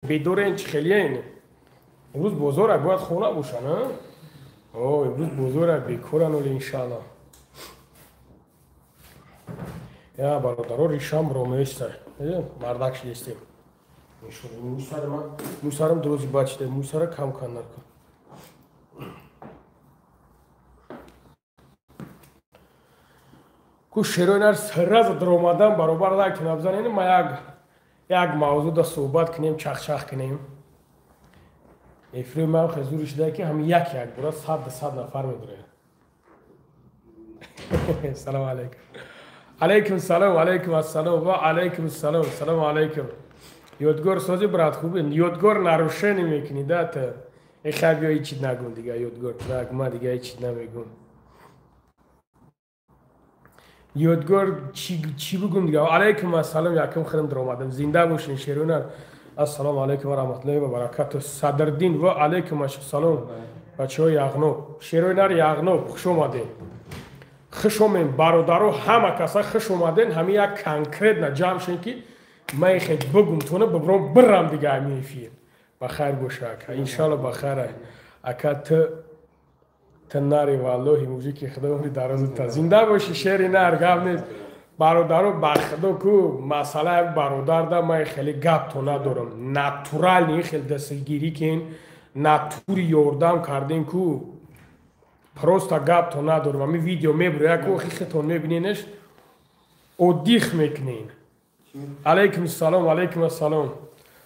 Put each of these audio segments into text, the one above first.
Бедорен, чӣ хелиен? Имрӯз бозора, бояд хона бошан, а? О, имрӯз бозора, бекоран оли, иншаалло. Я бародаро, ришам роместа. Мардак шидестем. Мусарам дрози бачида, мусара кам каннар кун. Ку шероинар сразу даромадан баробар лайк набзанен, ма як мавзӯъда суҳбат кунем, чахчах кунем. Эфири ман хезури шуда, ки ҳам як як бора 100-100 нафар медурад. Салом алейкум. Алейкум салом, алейкум ассалом, ва алейкум салом, салом алейкум. Ёдгор сози, брат, хуби? Ёдгор, нарушение мекунӣ, да, ту? Э, хай, биё, ҳеч нагун дига, Ёдгор, так, ма дига ҳеч намегум. Ёдгор, чӣ бугум дига? Алейкум ассалом, якум худам даромадам. Зинда бошин, шерунар. Ассалому алейкум ва раҳматуллоҳи ва баракату. Садрдин, ва алейкум ассалом. Бачаҳои Яғноб, шерои нар Яғноб, хуш омадем. Хуш омем, бародаро, ҳама каса хуш омаден. Ҳами як конкретно ҷамъ шен, ки ман хел бугум тона, бибром, бирам дига ҳами эфир. Ба хайр боша, ака. Иншалло, ба хайр. Ака, ту нари, валлоҳи, мужики худо, умри дарозата. Зинда бошӣ, шери нар, гап нест. Бародаро, ба худо ку масъалаи бародарда ман хеле гап то надорам. Натуральный хел дастгирӣ кен, натури ёрдам кардем ку. Просто гап то надорам. Ами видео мебуро, як охи хитон мебиненеш, отдых мекунен. Алейкум салом, алейкум ассалом.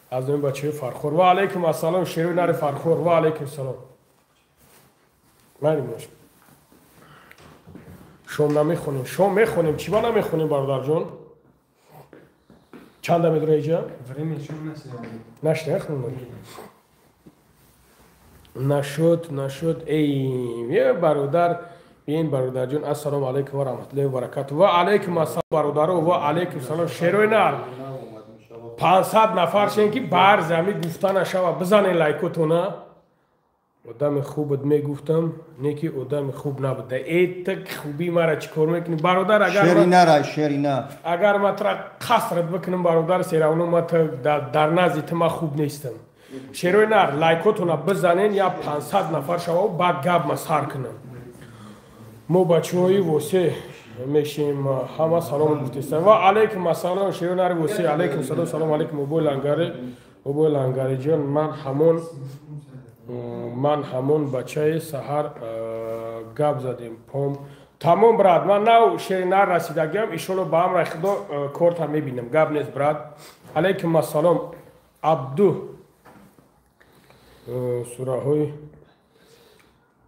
Аз номи бачаҳои Фархор. Ва алейкум ассалом, шерои нари Фархор. Ва алейкум салом. Майли. Шом намехонем, шом мехонем, чӣ ба намехонем, бародарҷон? Чанда медора иҷа? Нашта хонем. Нашуд, нашуд. Эй, бародар, биен, бародарҷон. Ассалому алайкум ва раҳматуллоҳи ва баракату. Ва алайкум ассалом, бародаро, ва алайкум салом. Шерои нар. 500 нафар шен, ки бар зами гуфта нашава, бизанен лайкотона. Одами хуб мегуфтам, не ки одами хуб набуда. Э, так хуби мара чӣ кор мекунӣ, бародар? Агар Шерина, шерина. Агар ма тра қасрат бикунам, бародар, всё равно ма дар назди ту ма хуб нестам. Шерои нар, лайкотона бизанен, я 500 нафар шава, баъд гап ма сар кунам. Мо бачаҳои Восе мешем, ҳама салом гуфтестам. Ва алайкум ассалом, шерои нари Восе, алайкум салом, салом алайкум, обои Лангари, обои Лангариҷон, ман ҳамон бачаи саҳар гап задем, пом тамом, брат. Ман нав шери нар расидагиам, иншолло, ба амраи худо корта мебинам, гап нест, брат. Алайкум ассалом, Абду. Сураҳои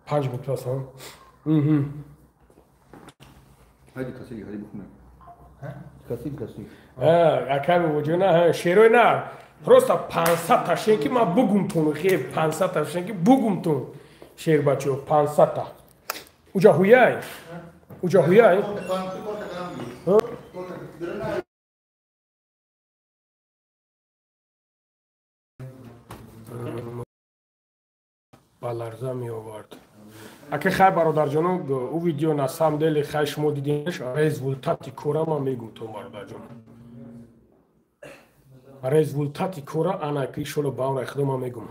панҷ мутасам. Ҳайди каси, ҳайди бухна. Каси, каси. Акай бобоҷона, шерои нар, просто 500 та шен, ки ман бугумтон, хе, 500 та шен, ки бугумтон, шербачо, 500 та. Уҷа ҳуяй, уҷа ҳуяй. Ба ларза меовард. Ака, хай, бародарҷоно, ӯ видео на самом деле, хай, шумо дидинш, результати кора ман мегумтон, бародарҷоно, результати кора ана ки иншолло, ба амраи худо, ман мегум.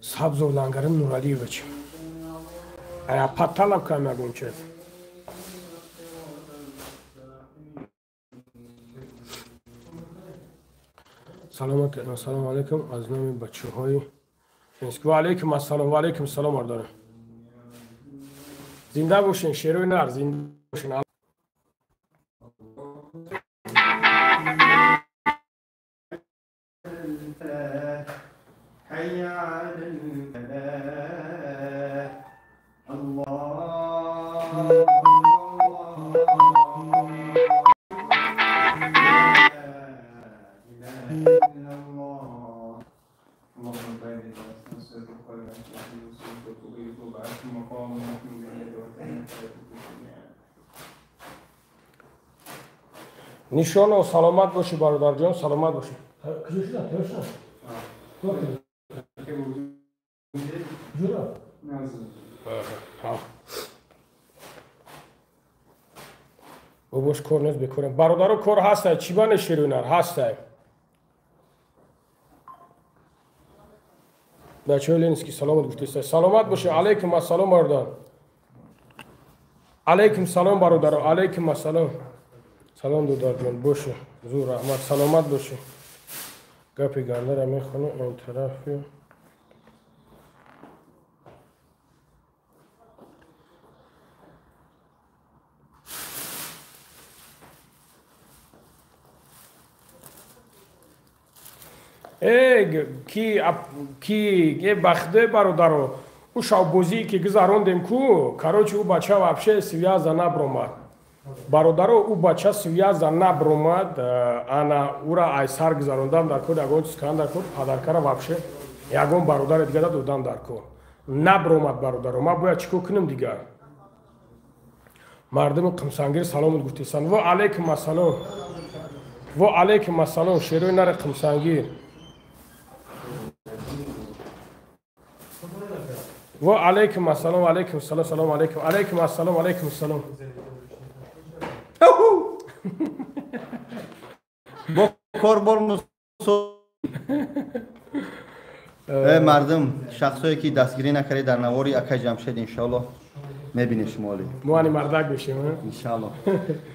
Сабзов Лангари Нуралиевич, ая патталам кам ягон чиз. Саломат, ассалому алайкум, аз номи бачаҳои. Ва алайкум ассалом, ва алайкум салом, бародарам. Зинда бошен, шерои нар, зинда бошен. حي على الفلاح الله لا إله إلا الله اللهم بارك وابعث مقام محمود. Нишоно, саломат бошӣ, бародарҷон, саломат бошӣ. Куҷо шуда? Тайёр шуда? Ҷура? Бобош кор нест бекорем. Бародаро кор ҳастай, чӣ бане шерӯнар ҳастай. Бачаҳои Ленинский саломат гуфтестай. Саломат бошед. Алайкум ассалом бародар. Алайкум салом бародаро. Алайкум ассалом. Салом додарҷон бошед. Зур раҳмат. Саломат бошед. Гапи гандара мехонем ин тарафи. Ки ки бахде бародаро, ӯ шавбозие ки гузарондем ку, короче, ӯ бача вообще связа набромад. Бародаро, ӯ бача связа набромад, ана ӯра ай сар гузарондам дар кор, ягон чиз кардам дар кор, падаркара вообще ягон бародаре дига додам дар кор. Набромад бародаро, ман бояд чӣ кор кунам дигар? Мардуми Қимсангир саломат гуфтесан. Ва алайкум ассалом. Ва алайкум ассалом, шерои нари Қимсангир. Ва алайкум ассалом, алайкум салом, салом алайкум, алайкум ассалом, алайкум салом. Бо кор бор мусо. Мардум, шахсое ки дастгирӣ накардед дар навори акай Ҷамшед, иншоаллоҳ мебинед шумо оли. Мо ани мардак мешем, иншоаллоҳ.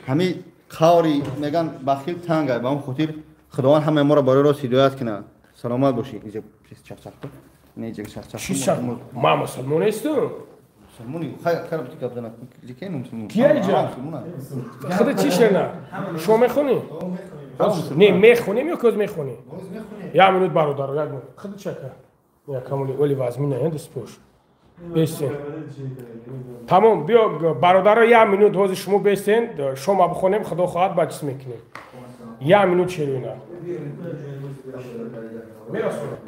Ҳами қаври меган бахил танга, ба он хотир Худованд ҳамаи моро барои рост ҳидоят кунад. Саломат бошӣ. Инҷа чақ-чақ кун. Не, инҷа чақ-чақ. Чӣ чақ? Ман мусулмон нестам. Мусулмони? Хай, карам ти гап занад. Ки мусулмон? Кия инҷа? Худа чӣ шена? Шумо мехонӣ? Не, мехонем ё коз мехонӣ? Як минут бародаро, як минут. Худа чака? Я камоли оли вазмина, я дастпош. Бестен. Тамом, биё бародаро, як минут ҳозир шумо бестен, шома бихонем, худо хоҳад ба чиз мекунем. Як минут шерӯна. Мерасонам.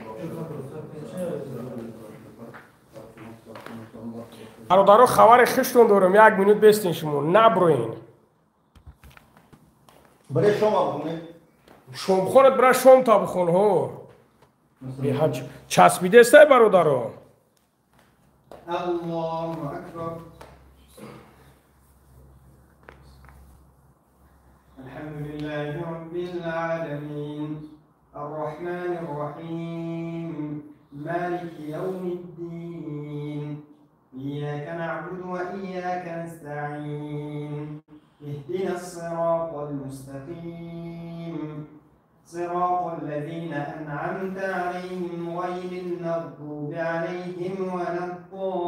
Бародаро, хабари хиштон дорам, як минут бестен шумо, наброен. Барои шома бихонем. Шом бихонад, бира шом та бихон, ҳо. Беҳад часпидестай бародаро. Аллоҳу акбар. الحمد لله رب العالمين الرحمن الرحيم مالك يوم الدين إياك نعبد وإياك نستعين اهدنا الصراط المستقيم صراط الذين أنعمت عليهم غير المغضوب عليهم ولا الضالين.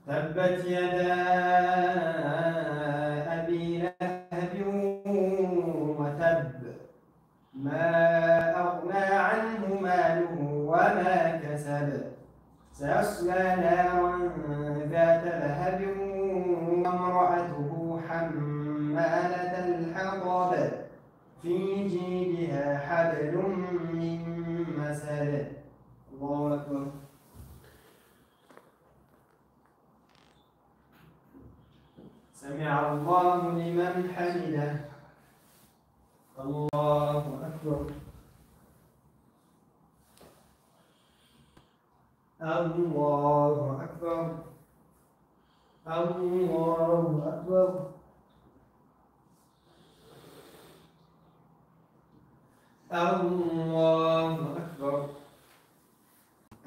تبت يدا أبي لهب وتب ما أغنى عنه ماله وما كسب سيصلى نارا ذات لهب وامرأته حمالة الحطب في جيدها حبل من مسد. الله أكبر. سمع الله لمن حمده. الله أكبر. الله أكبر. الله أكبر. الله أكبر.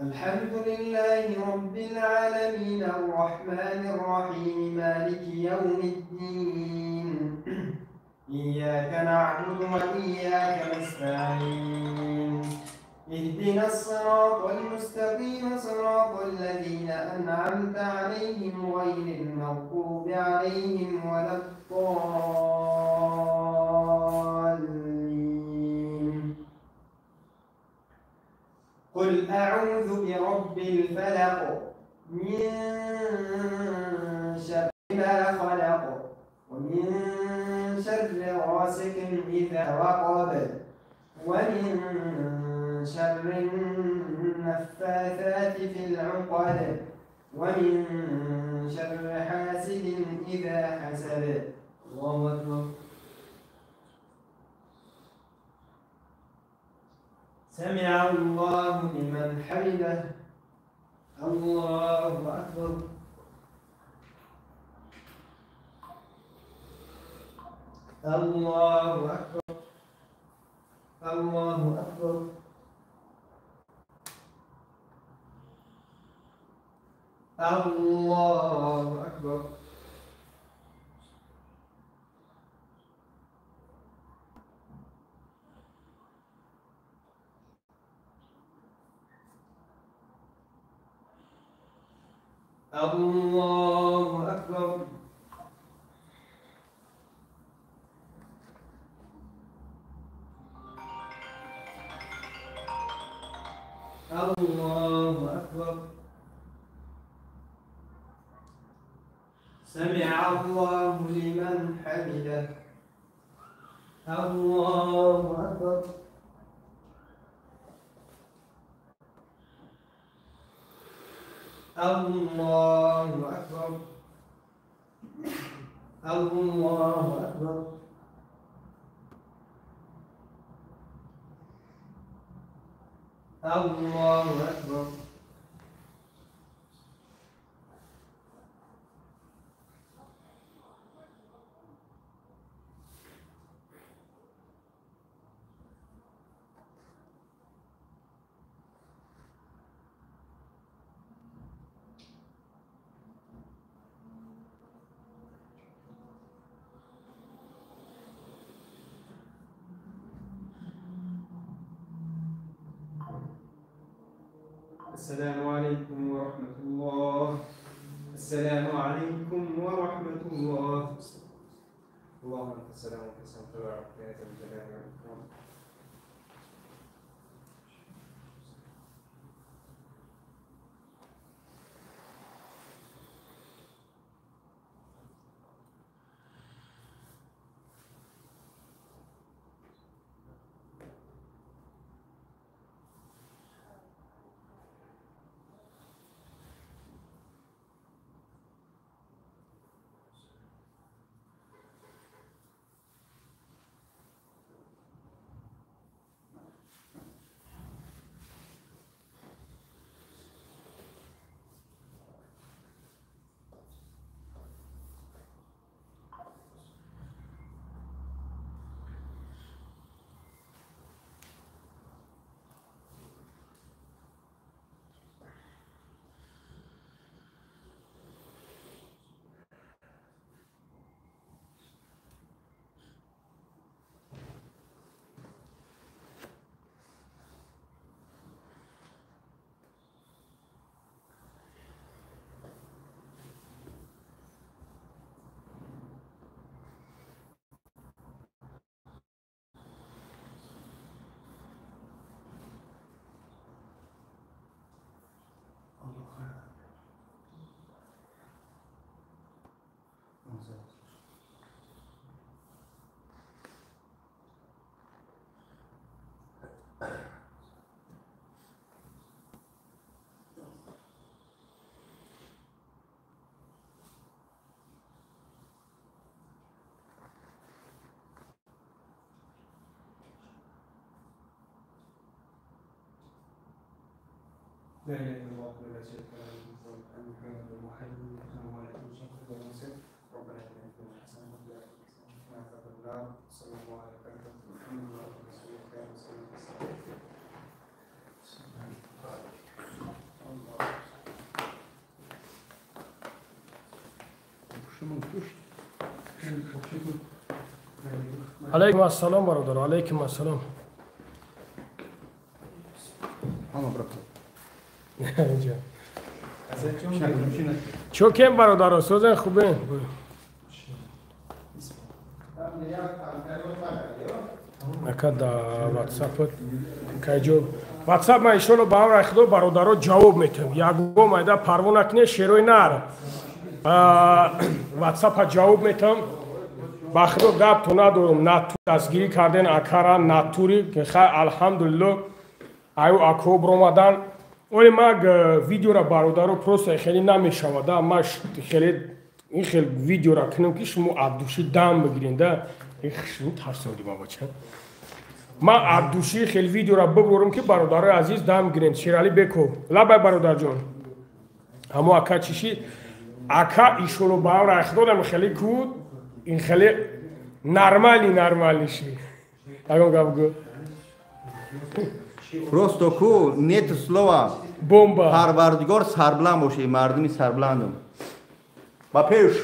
الحمد لله رب العالمين الرحمن الرحيم مالك يوم الدين إياك نعبد وإياك نستعين اهدنا الصراط المستقيم صراط الذين أنعمت عليهم غير المغضوب عليهم ولا الضالين. قل أعوذ برب الفلق من شر ما خلق ومن شر غاسق إذا وقب ومن شر النفاثات في العقد ومن شر حاسد إذا حسد. الله أكبر. سمع الله لمن حمده. الله أكبر. الله أكبر. الله أكبر. الله أكبر. الله أكبر. الله أكبر. سمع الله لمن حمده. الله أكبر. الله أكبر. الله أكبر. الله أكبر. السلام عليكم ورحمة الله. السلام عليكم ورحمة الله. اللهم أنت السلام وأنت السلام، تبارك يا ذا الجلال والإكرام. لا إله إلا الله وحده لا شريك له، محمد محمد وعلى آله وصحبه وسلم. ربنا آتنا في الدنيا حسنة وفي الآخرة حسنة وقنا عذاب النار. صلى الله على محمد وعلى آله وصحبه وسلم. علیکم السلام برادر، علیکم السلام. چوکم برادر، سوزن خوبه. ака да ватсап кайҷо ватсап ман иншолло ба амри худо бародаро ҷавоб метиҳам. Ягон майда парво накунед, шерои нар ватсапа ҷавоб метиҳам. Ба худо гап то надорам, натур дастгирӣ карден акара натури хай, алҳамдулилло аю ако биромадан. Оле ман видеора бародаро просто хеле намешавад, ман хеле ин хел видеора кунам ки шумо аз души дам бигирен да. Тарсонди бабача. Ман аз души хел видеора бибурам ки бародарои азиз дам гирем. Шерали Беков. Лабай бародарҷон. Ҳамо ака чиши? Ака ишоло ба амра додам хеле ку ин хеле нормали нормали ши. Ягон гап гӯ. Просто ку нет слова. Бомба. Парвардигор сарбланд боши, мардуми сарбландум. Ба пеш.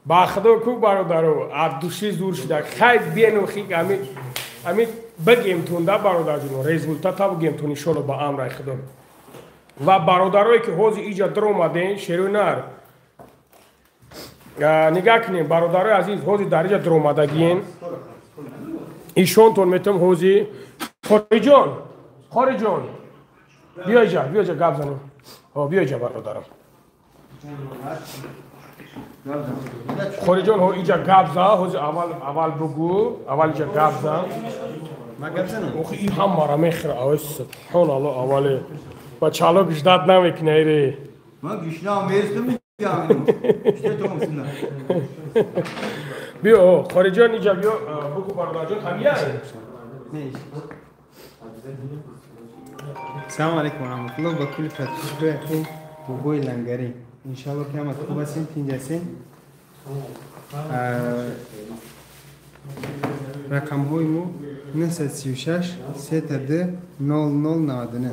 Ба худо ку бародаро, аз души зур шуда. Хайр биену хик ами бигем тунда бародарҷон, результата бигем тун иншолло ба амраи худо. Ва бародарое ки ҳозир иҷа даромаден, шерои нар. Нигаҳ кунем бародарои азиз, ҳозир дар иҷа даромадагиен. Ишонтон метавон ҳозир Хориҷон, Хориҷон. Биё иҷа, биё иҷа гап занем. Ҳо, биё иҷа бародарам. Хориҷон, ҳо иҷа гап за, ҳозир аввал бугу, аввал иҷа гап за. Ман гап занам? Охи ин ҳамаро мехӯра, ой субҳоналлоҳ, аввале. Ба чало гишдат намекунӣ, айре. Ман гишнам местам мегӯям. Биё, Хориҷон иҷа биё, бугу бародарҷон, ҳамия? Салом алейкум ва раҳматуллоҳ ба кулли подписчикои бобои Лангарӣ. Иншаллоҳ ки ҳама хуб ҳастем, тинҷ ҳастем. Рақамҳои мо 936 32 0099.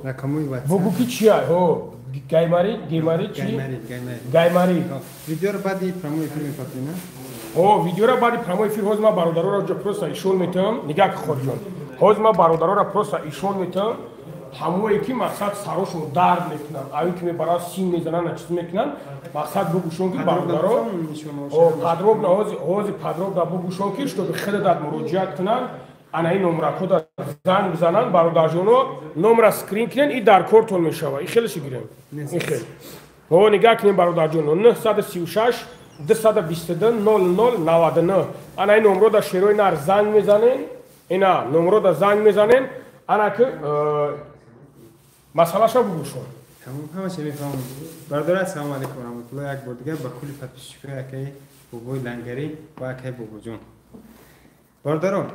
Рақамҳои WhatsApp. Бугу ки чия? Ҳо, гаймари, геймари чи? Гаймари. Видеоро баъди прямой эфир мепартоем, на? Ҳо, видеоро баъди прямой эфир ҳозир ман бародароро ҷо просто ишон метавам. Нигаҳ ки Хориҷон. Ҳозир ман бародароро просто ишон метавам. Ҳамое ки мақсад сарошон дард мекунанд, аю ки мебаранд син мезананд, чиз мекунанд, мақсад бугӯшон ки бародаро подробно ҳозир подробно бугӯшон ки чтобы худат муроҷиат кунанд, ана ин номракҳода занг бизананд, бародарҷоно номра скрин кунанд, и дар кортон мешава. И хеле шигирем. И хел. Ҳо, нигаҳ кунем бародарҷоно 936 222 0099. Ана ин номрода шерои нар занг мезанен, ина номрода занг мезанен, ана ки масъалаша бугӯшон. Тамом, ҳамаша мефаҳмам. Бародаро, ассалому алайкум ва раҳматуллоҳ. Як бор дигар ба кулли подписчикои акаи бобои Лангарӣ ва акаи Бобоҷон. Бародаро,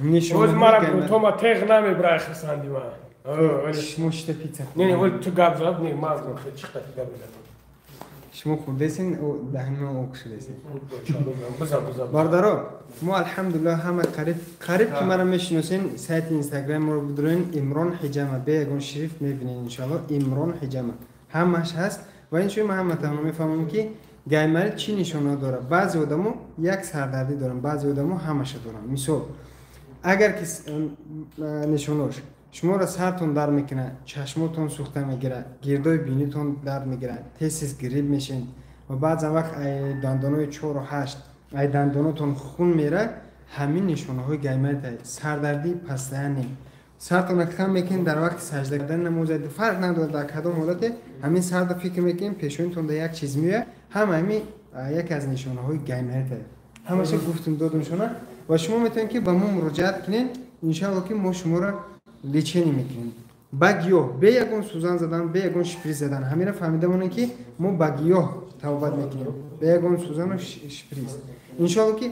ҳозир мара тома теғ намебирай хирсанди ман. Шумо шита пицца хӯрд. Не, не, ту гап зад, не, ман чихта гап мезанам. Шумо хӯрдесин, даҳни ман ок шудесин. Бизан, бизан. Бародаро, мо алҳамдулиллоҳ ҳама қариб ки маро мешиносен, сайти Инстаграм моро бидурен, Имрон Ҳиҷама, бе ягон шрифт мебинен иншоаллоҳ, Имрон Ҳиҷама. Ҳамаш ҳаст ва инчунин ман ҳама танҳо мефаҳмам ки гаймарит чӣ нишона дорад. Баъзе одамо як сардардӣ доранд, баъзе одамо ҳамаша доранд. Мисол, агар ки нишонош шуморо сартон дард мекунад, чашмотон сӯхта мегирад, гирдои бинитон дард мегирад, тез-тез гриб мешед ва баъзан вақт ай дандонои 4 8 ай дандонотон хун мерад, ҳамин нишонаҳои гаймарит аст. Сардардӣ пастаяне. Сартонро хам мекунед дар вақти сажда кардан намоз, фарқ надорад дар кадом ҳолате, ҳамин сарда фикр мекунед, пешонитон дар як чиз меояд, ҳама ҳамин яке аз нишонаҳои гаймарит аст. Ҳамаша гуфтум додум шуна ва шумо метавонед ки ба мо муроҷиат кунед, иншааллоҳ ки мо шуморо лечение мекунем. Ба гиёҳ, бе ягон сӯзан задан, бе ягон шприц задан. Ҳаминро фаҳмида монед ки мо ба гиёҳ тавбат мекунем, бе ягон сӯзану шприц. Иншоаллоҳ ки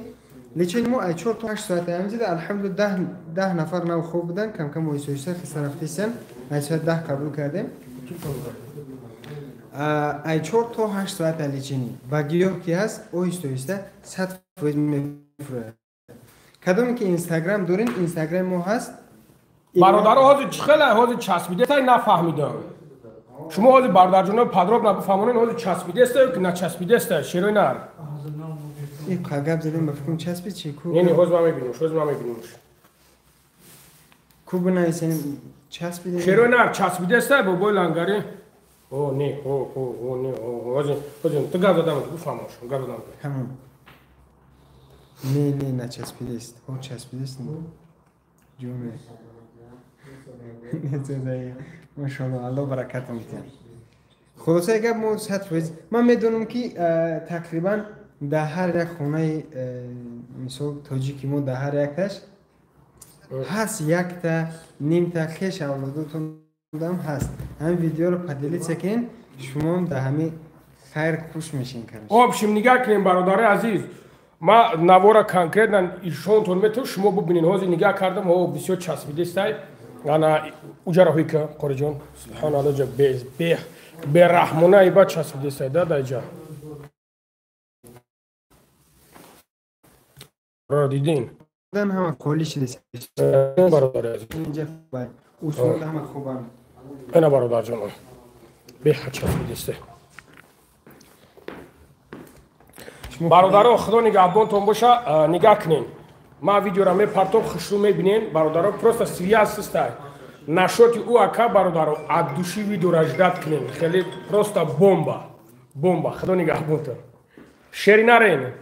лечение мо ай 4 то 8 соат ҳамин алҳамдулиллоҳ 10 нафар нав хоб будан, кам-кам оҳиста-оҳиста хиста рафтесиян, ай соат 10 қабул кардем. Ай 4 то 8 соат лечение. Ба гиёҳ ки ҳаст, оҳиста-оҳиста 100% мефурӯяд. Кадоме ки Инстаграм дорем, Инстаграм мо ҳаст. Бародаро, ҳозир чӣ хеле ҳозир часпидеста нафаҳмидам. Шумо ҳозир бародарҷоно подробно бифаҳмонед, ҳозир часпидеста ё ки начаспидеста, шерои нар. Ин гап задем ба фикрам часпид чи ку? Не, не, ҳозир ман мебинем, ҳозир ман мебинем. Ку бинависем часпидем? Шерои нар часпидеста бобои Лангарӣ? О, не, о, о, о, не, о, ҳозир, ҳозир ту гап задам, бифаҳмон, гап задам. Тамом. Не, не, начаспидест. О, часпидест. Ҷуме. Машаллоҳ, Аллоҳ баракатон бидиҳад. Хулосаи гап мо 100%. Ман медонам ки тақрибан дар ҳар як хонаи мисол тоҷики мо дар ҳар якташ ҳаст якта, нимта хеш авлодотон ҳаст. Ҳамин видеоро поделиться кунед, шумоам дар ҳамин хайр хуш мешин. Общем, нигаҳ кунем бародари азиз. Ма навора конкретно ишонтон метавон шумо бубинед. Ҳозир нигаҳ кардам, ҳо бисёр часпидестай. Ана уҷара ҳуйка қориҷон. Субҳаналлоҳ, ҷа бе бераҳмона иба часпидестай да даҷа. Ро дидин. Ҳама холи шудест. Бародари азиз. Инҷа усул ҳама хубанд. Ана бародарҷонам. Беҳад часпидестай. Бародаро, худо нигаҳбонтон боша, нигаҳ кунен. Ман видеора мепартом, хушрӯ мебинен. Бародаро, просто связь систай. Нашоти ӯ ака бародаро, от души видеора ждать кунен. Хеле просто бомба. Бомба. Худо нигаҳбонтон. Шери нарен.